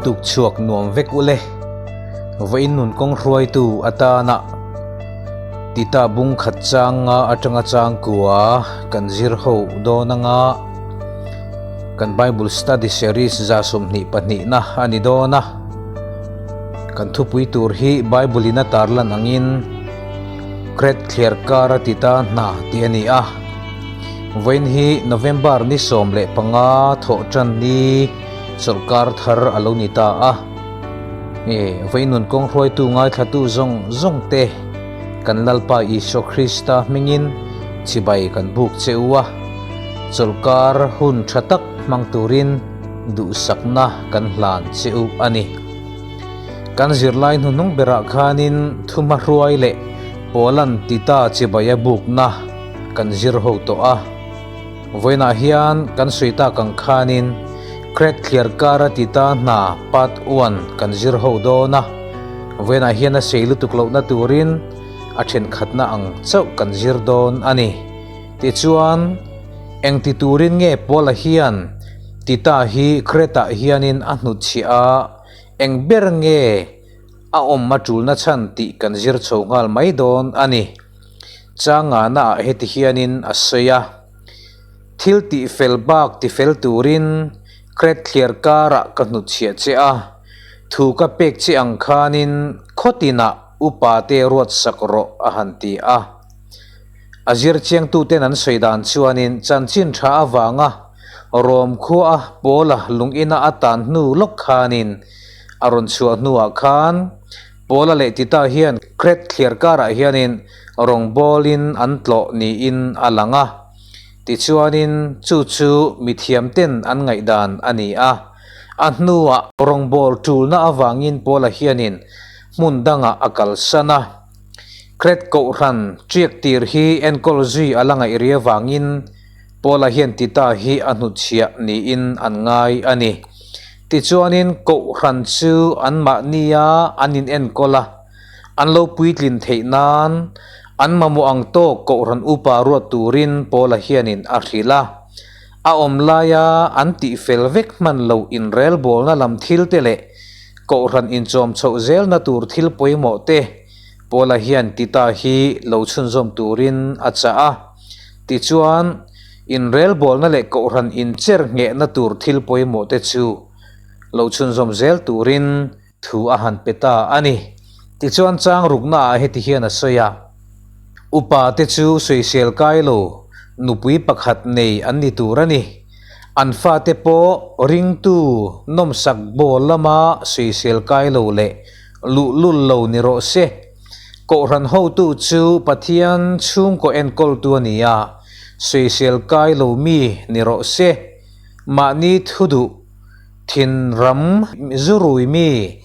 Tuk chhuak nuam vek ule. Vawiin nun kawng hruaitu atana Tita bung khat changa atanga changkua kan zir ho dawn anga kan Bible study series 22 na a ni dawn a. Kan thupui tur hi Bible in a tarlan angin Kret thliar kar a Tita hna tih a ni a. Vawiin hi November ni 15 thawh tan ni Chawlhkar thar a lo ni ta a, e, vawiin nun kawng hruaitu ngaithlatu zawng zawng te kan Lalpa Isua Krista hmingin chibai kan buk che u a, chawlhkar hun tha tak hmang turin duhsakna kan hlan che u a ni. Kan zirlai hnuhnung berah khanin thuma hruai leh Paula'n Tita chibai a bukna kan zir ho tawh a. Vawiinah hian kan sawi tak ang khanin Kret thliar kara ti ta hna part one kan zir ho dawn a, vawiinah hian a sei lutuk lohna turin a thenkhatna ang chauh kan zir dawn a ni. Tichuan, eng ti turin nge Paula hian Tita hi Kret-ah hianin a hnutchhiah a, eng ber nge A awm a tulna chhan tih kan zir chho nghal mai dawn a ni. Changana ah heti hianin a sawi a, Thil tih fel bak ti fel turin Kret thliar karah ka hnutchhiah che a, thu ka pek che ang khanin khawtinah upa te ruatsak rawh a han ti a. A zirchiangtuten an sawi dan chuanin chanchin tha avanga Rom khua a Paula lungina a tan hnu lawk khanin a rawn chhuah hnuah khan Paula leh Tita hian Kret thliar karah hianin rawngbawlin an tlawh niin a lang a. Tichuanin chu chu mithiamten an ngaihdan a ni a. A hnuah rawngbâwl ṭulna avangin Paula hianin hmun dangah a kalsan a. Kret Kohhran ṭiak tir hi enkawl zui a la ngaih ri avangin Paula hian Tita hi a hnutchhiah niin an ngai a ni. Tichuanin Kohhran chu anmahnia an inenkawl a, an lo puitlin theih nan an mamawh ang tawk Kohhran upa ruat turin Paula hianin a hrilh a. A awm laia an tihfel vek hman loh inrelbawlna lam thilte leh Kohhran inchawm chhoh zelna tur thil pawimawh te Paula hian Tita hi lo chhunzawm turin a chah a. Tichuan, inrelbawlna leh Kohhran incher nghehna tur thil pawimawh te chu lo chhunzawm zel turin thu a han pe ta a ni. Tichuan chang ruknaah heti hian a sawi a, Upa te chu sawisel kai lo, nupui pakhat nei an ni tur a ni. An fate pawh ringtu nawmsak bawl lama sawisel kai lo leh luhlul lo ni rawh se. Kohhran hotu chu Pathian chhungkaw enkawltu a ni a, sawisel kai lo mi ni rawh se. Mahni thu duh thin ram zurui mi,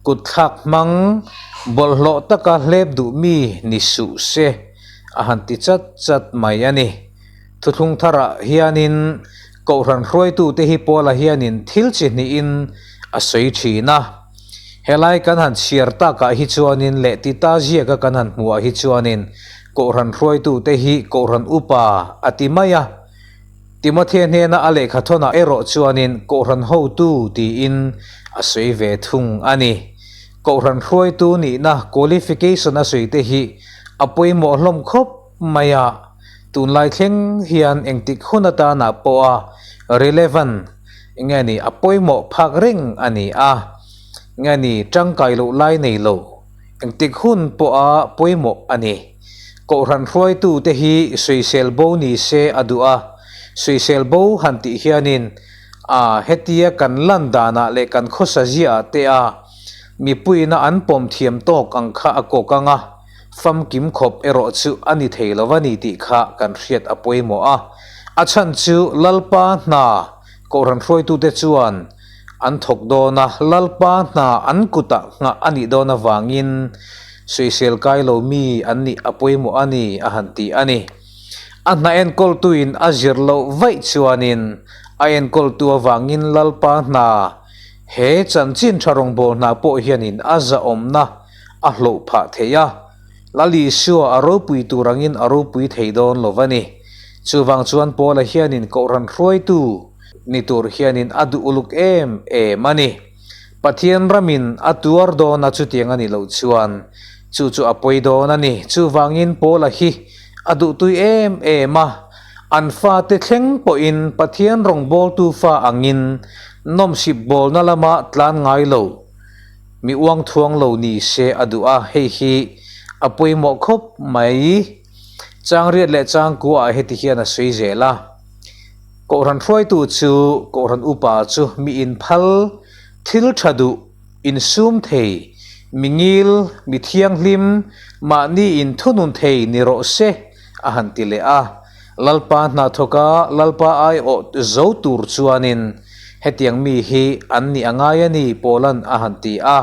kutthlak hmang bawlhhlawh taka hlep duh mi ni suh se a han ti chat chat mai a ni. Thuthlung tharah hianin Kohhran hruaitute hi Paula hianin thil chi hnihin a sawi thin a. Helai kan han chhiar takah hi chuanin leh Tita ziaka kan han hmuhah hi chuanin Kohhran hruaitute hi Kohhran upa a ti mai a. Timothea hnena a lehkha thawnah erawh chuanin Kohhran hotu tiin a sawi ve thung a ni. Kohhran hruaitu nihna qualification a sawite hi a pawimawh hlawm khawp mai a. Tunlai thleng hian engtik hun atana pawha relevant nge ni a pawimawh phak reng a ni a, nge ni tangkai loh lai nei lo engtik hun pawha pawimawh a ni. Kohhran hruaitute hi sawisel bo ni se a duh a, sawisel bo han tih hianin a hetia kan lan danah leh kan khawsa ziaah te a mipuiina an pawm thiam tawk ang kha a kawk ang a, Famkim khawp erawh chu a ni thei lo a ni tih kha kan hriat a pawimawh a. A chhan chu Lalpa hna Kohhran hruaitute chuan an thawk dawn a, Lalpa hna an kutah nghah a nih dawn avangin sawisel kai lo mi an nih a pawimawh a ni a han ti a ni. A hna enkawltuin a zir loh vaih chuanin a enkawltu avangin Lalpa hna he chanchin tha rawngbâwl hna pawh hianin a zahawmna a hlawh phah thei a, Lal Isua a ropui tur angin a ropui thei dawn lo va ni. Chuvang chuan Paula hianin Kohhran hruaitu ni tur hianin a duh uluk em em a ni. Pathian ramin a tuar dawn a chutiang a nih loh chuan chu chu a pawi dawn a ni. Chuvangin Paula hi a duhtui em em a, an fate thleng pawhin Pathian rawngbawltu fa angin nawmsip bawlna lama tlan ngai lo, mi uang thuang lo ni se a duh a, hei hi a pawimawh khawp mai. Changriat leh changkua ah heti hian a sawi zel a, Kohhran hruaitu chu Kohhran upa chu mi inphal, thil tha duh, insum thei, mi ngil, mi thianghlim, mahni inthunun thei ni rawh se a han ti leh a. Lalpa hna thawka Lalpa aiawh zo tur chuanin hetiang mi hi an nih a ngai a ni Paula'n a han ti a.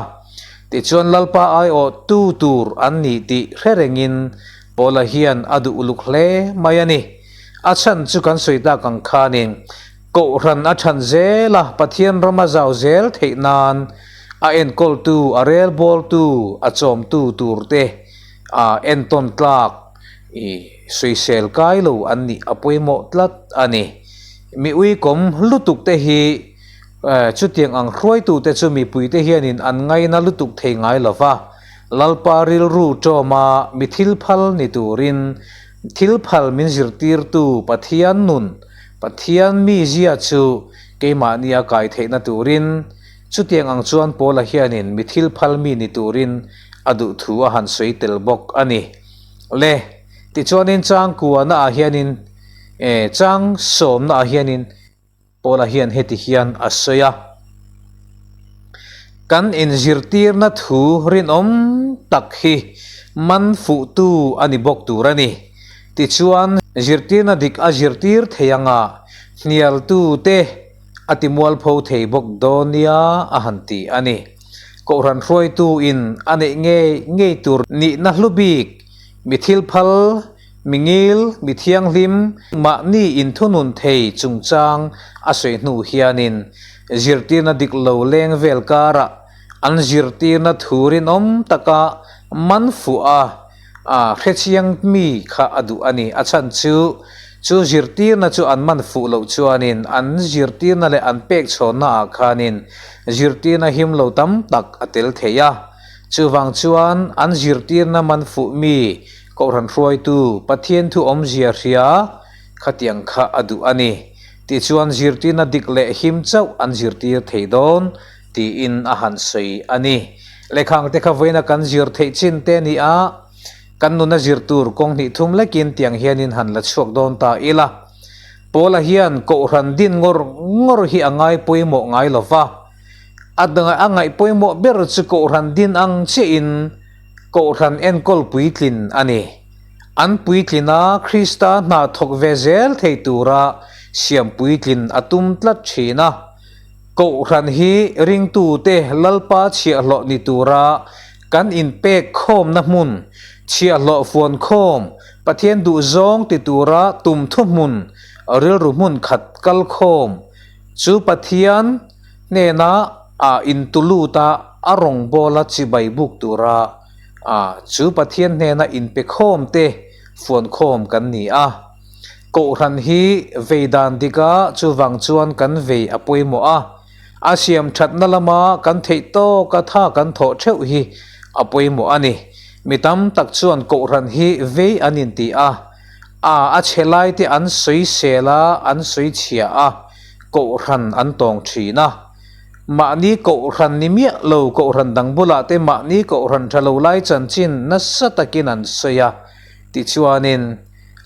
Tichuan Lalpa aiawh tu tur an ni tih hre rengin Paula hian a duh uluk hle mai a ni. A chhan chu kan sawi tak ang khanin Kohhran a than zel a, Pathian ram a zau zel theih nan a enkawltu, a relbawltu, a chawmtu turte a entawn tlak I sawisel kai lo an nih a pawimawh tlat a ni. Mi uikawm lutuk te hi chutiang ang hruaitu te chu mipui te hianin an ngaina lutuk thei ngai lo va, Lalpa rilru tawma mi thil phal ni turin thil phal min zirtirtu Pathian nun, Pathian mizia chu keimahnia kai theihna turin chutiang ang chuan Paula hianin mi thil phal mi ni turin a duh thu a han sawi tel bawk a ni. Le, tichuanin chang kuahna ah hianin, eh, chang sawmna ah hianin Paula hian heti hian a sawi a, Kan inzirtirna thu rinawm tak hi man fuhtu a ni bawk tur a ni. Tichuan, zirtirna dik a zirtir thei anga hnialtute a ti mualpho thei bawk dawn nia a han ti a ni. Kohhran hruaitu in a neih ngei ngei tur nihna hlu bik, mi thil phal, mi ngil, mi thianghlim, mahni inthunun thei chungchang a sawi hnu hianin zirtirna dik lo leng vel karah an zirtirna thu rinawm taka man fuh a A hrechiang mi kha a duh a ni. A chhan chu, chu zirtirna chu an man fuh loh chuanin an zirtirna leh an pek chhawnna ah khanin zirtirna him lo tam tak a tel thei a. Chuvang chuan an zirtirna man fuh mi Kohhran hruaitu Pathian thu awmzia hria khatiang kha a duh a ni. Tichuan zirtirna dik leh him chauh an zirtir thei dawn tiin a han sawi a ni. Lehkhang te kha vawiina kan zir theih chin te ni a, kan nuna zir tur kawng hnih thum lekin tiang hianin han la chhuak dawn ta ila. Paula hian Kohhran din ngawr ngawr hi a ngai pawimawh ngai lo va, a a ngaih pawimawh ber chu Kohhran din ang chiahin Kohhran enkawl puitlin a ni. An puitlin a, Krista hna thawk ve zel thei tura siam puitlin a tum tlat thin a. Kohhran hi ringtute Lalpa chhiahhlawh ni tura kan inpek khawmna hmun, chhiahhlawh fuan khawm, Pathian duhzawng ti tura tum thuhmun, rilru hmun khat kal khawm chu Pathian hnena a intulut a, a rawngbawla chibai buk tura a chu Pathian hnena inpe khawmte fuan khawm kan ni a. Kohhran hi vei dan dika chuvang chuan kan vei a pawimawh a, a siam thatna lama kan theih tawka tha kan thawh theuh hi a pawimawh a ni. Mi tam tak chuan kohhran hi vei an inti a, a a chhe lai te an sawi sel a, an sawi chhia a, kohhran an tawng thin a. Mahni kohhran ni miah lo kohhran dang bulah te mahni kohhran tha lo lai chanchin nasa takin an sawi a, tichuanin,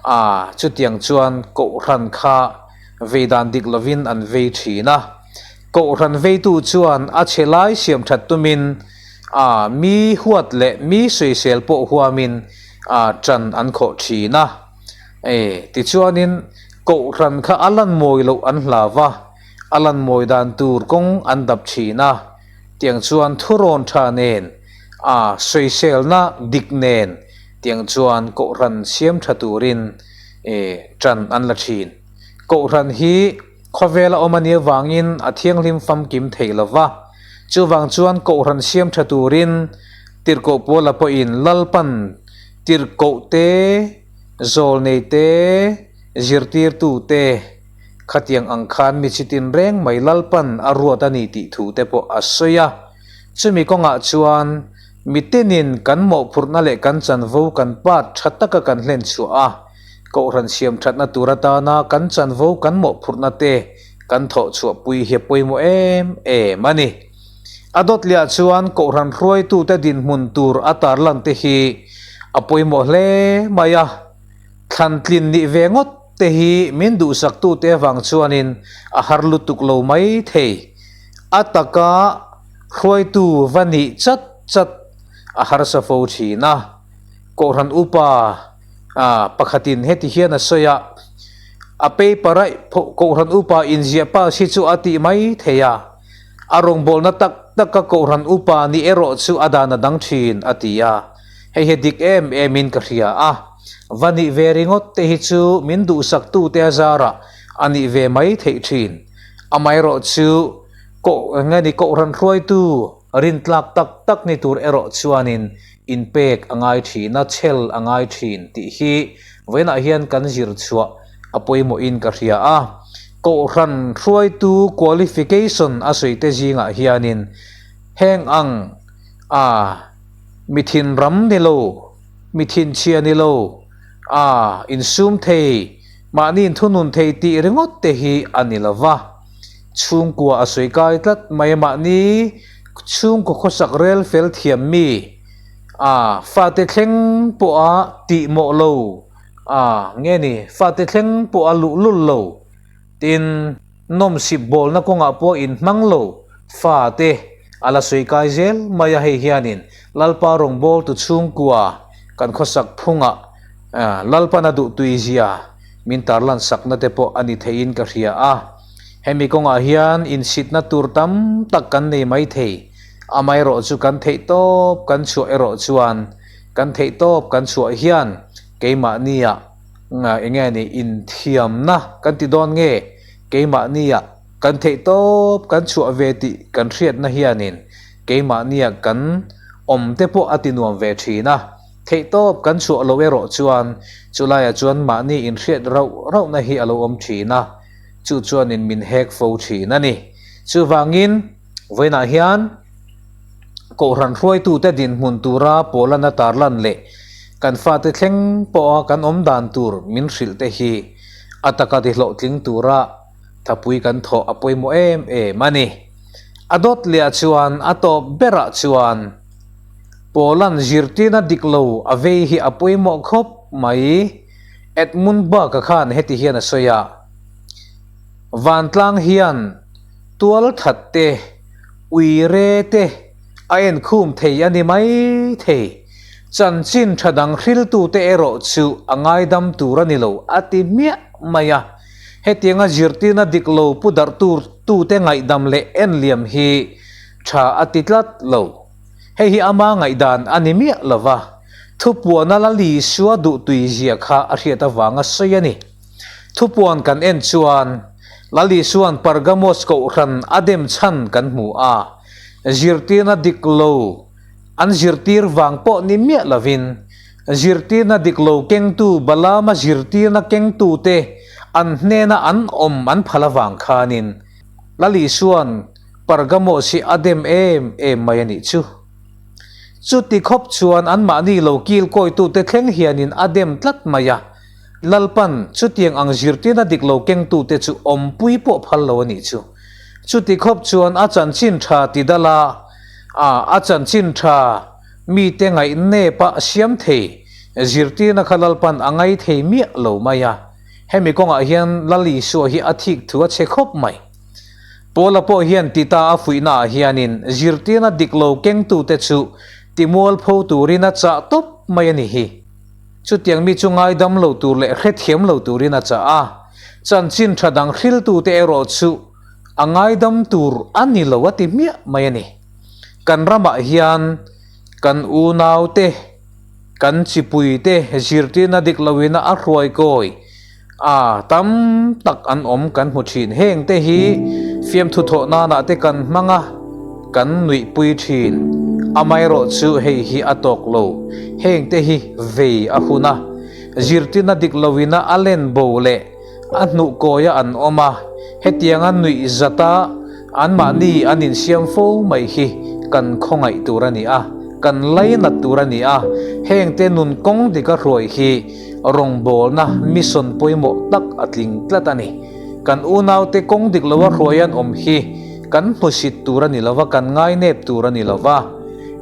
A, chutiang chuan Kohhran kha vei dan dik lovin an vei thin a. Kohhran veitu chuan a chhe lai siam that tumin a, mi huat leh mi sawisel pawh huamin a, ṭan an khawh thin a. E, tichuanin Kohhran kha a lan mawi loh an hlau va, a lan mawi dan tur kawng an dap thin a. Tiang chuan thurawn tha nen, a, sawiselna dik nen Tiang chuan Kohhran siam tha turin ṭan an la ṭhin. Kohhran hi khawvela awm a nih avangin a thianghlim famkim thei lo va. Chuvang chuan Kohhran siam tha turin Tirhkoh Paula pawhin Lalpan tirhkoh te, zawlnei te, zirtirtu te khatiang ang khan mi chitin reng mai Lalpan a ruat a ni tih thu te pawh a sawi a. Chumi kawngah chuan mitinin kan mawhphurhna leh kan chanvo kan part tha taka kan hlen chhuah a, kohhran siam thatna tur atana kan chanvo kan mawhphurhna te kan thawh chhuahpui hi a pawimawh em em a ni. A dawt liah chuan kohhran hruaitute dinhmun tur a tarlan te hi a pawimawh hle mai a, thlantlin nih ve ngawt te hi min duhsaktute avang chuanin a har lutuk lo mai thei. A taka hruaitu va nih chat chat a harsa fo thin a, kohhran upa pakhatin heti hian a sawi a, a paper a kohhran upa inziah pass hi chu a tih mai thei a, a rawngbawlna tak taka kohhran upa nih erawh chu a dan a dang thin a ti a, hei hi dik em emin ka hria a, va nih ve ringawt te hi chu min duhsaktute a zarah a nih ve mai theih thin, amaherawh chu koh eng nge ni kohhran hruaitu rintlak tak tak ni tur erawh chuanin inpek a ngai thin a, chhel a ngai thin tih hi vawiinah hian kan zir chhuah a pawimawhin ka hria a. Kohhran hruaitu qualification a sawi te zingah hianin heng ang a mi thinram ni lo, mi thinchhia ni lo, a insum thei, mahni inthunun thei tih ringawt te hi a ni lo va. Chhungkua a sawi kai tlat mai a, mahni chhungkaw khawsak rel fel thiam mi a fate thleng pawha tih mawh lo a nge ni, fate thleng pawha luhlul lo tin nawmsip bawlna kawngah pawh inhmang lo fate a la sawi kai zel mai a, hei hianin Lalpa rawngbawltu chhungkua kan khawsak phungah Lalpana duhtuizia min tarlan sakna te pawh a ni theiin ka hria a. Hemi kawngah hian insitna tur tam tak kan nei mai thei. Amaherawh chu kan theih tawp kan chhuah erawh chuan kan theih tawp kan chhuah hian keimahnia enge ni inthiamna kan ti dawn nge keimahnia kan theih tawp kan chhuah ve tih kan hriatna hianin keimahnia kan awm te pawh a ti nuam ve thin a. Theihtawp kan chhuah lo erawh chuan chulaiah chuan mahni inhriat rauh rauhna hi a lo awm thin a, chu chuanin min hek fo thin a ni. Chuvangin, vawiinah hian Kohhran hruaitute dinhmun tura Paulana tarlan leh kan fate thleng pawha kan awm dan tur min hrilh te hi a taka tihlawhtling tura thapui kan thawh a pawimawh em em a ni. A dawt lehah chuan a tawp berah chuan, Paula'n zirtirna dik lo a vei hi a pawimawh khawp mai. Edmund Burke-a khan heti hian a sawi a, Vantlang hian tual that te, ui re te a enkhum thei a ni mai thei. Chanchin tha dang hriltute erawh chu a ngaidam tur a ni lo a ti hmiah mai a. Hetianga zirtirna dik lo pu darh tur tute ngaihdam leh enliam hi tha a ti tlat lo. Hei hi ama ngaihdan a ni miah lo va, thupuana Lal Isua duhtui zia kha a hriat avanga sawi a ni. Thupuan kan en chuan Lal Isua'n Pergamos kohhran a dem chhan kan hmu a, zirtirna dik lo an zirtir vang pawh ni miah lovin zirtirna dik lo kengtu Balaama zirtirna kengtute an hnena an awm an phal avang khanin Lal Isua'n Pergamos hi a dem em em mai a nih chu. Chuti khawp chuan anmahni lo kil kawitute thleng hianin a dem tlat mai a, Lalpan chutiang ang zirtirna dik lo kengtute chu awmpui pawh phal lo a nih chu. Chuti khawp chuan a chanchin tha ti dala a a chanchin tha mite ngaihnep a siam thei zirtirna kha Lalpan a ngai thei miah lo mai a. Hemi kawngah hian Lal Isua hi a thik thu a chhe khawp mai. Paula pawh hian Tita a fuihnaah hianin zirtirna dik lo kengtute chu timualpho turin a chah tawp mai a ni hi. Chutiang mi chu ngaidam lo tur leh hrethiam lo turin a chah a, chanchin tha dang hriltute erawh chu a ngaidam tur a ni lo a ti hmiah mai a ni. Kan ramah hian kan unaute, kan chipuite zirtirna dik loin a hruai kawi A tam tak an awm kan hmu thin. Heng te hi fiamthu thawh nanah te kan hmang a, kan nuihpui thin. Amaherawh chu hei hi a tawk lo. Heng te hi vei a hun a, zirtirna dik loina a len bo leh a hnuh kawia an awm a, hetianga nuih zata anmahni an insiam fo mai hi. kan khawngaih tur a ni a, kan lainat tur a ni a, hengte nun kawng dika hruai hi rawngbawlna mission pawimawh tak a tling tlat a ni. Kan unaute kawng dik loa hruai an awm hi kan hmusit tur a ni lova, kan ngainep tur a ni lova,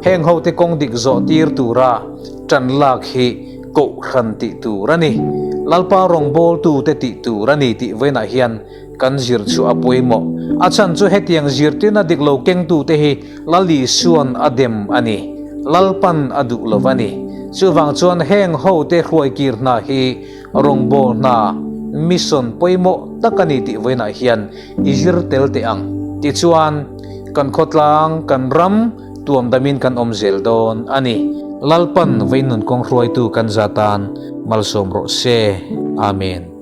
heng hote kawng dik zawh tir tura tan lak hi kohhran tih tur a ni. Lalpa rawngbawltute tih tur a ni tih vawiinah hian kan zir chu a pawimawh. A chhan chu hetiang zirtirna dik lo kengtute hi Lal Isuan a dem a ni. Lalpan a duh lo a ni. Chuvang chuan heng hote hruai kir hna hi Rawngbâwl hna, mission, pawimawh tak a ni tih vawiinah hian i zir tel teh ang. Tichuan, kan khawtlang, kan ram tuam damin kan awm zel dawn a ni. Lalpan vawiin nun kawng hruaitu kan za tan malsawm rawh se. Amen.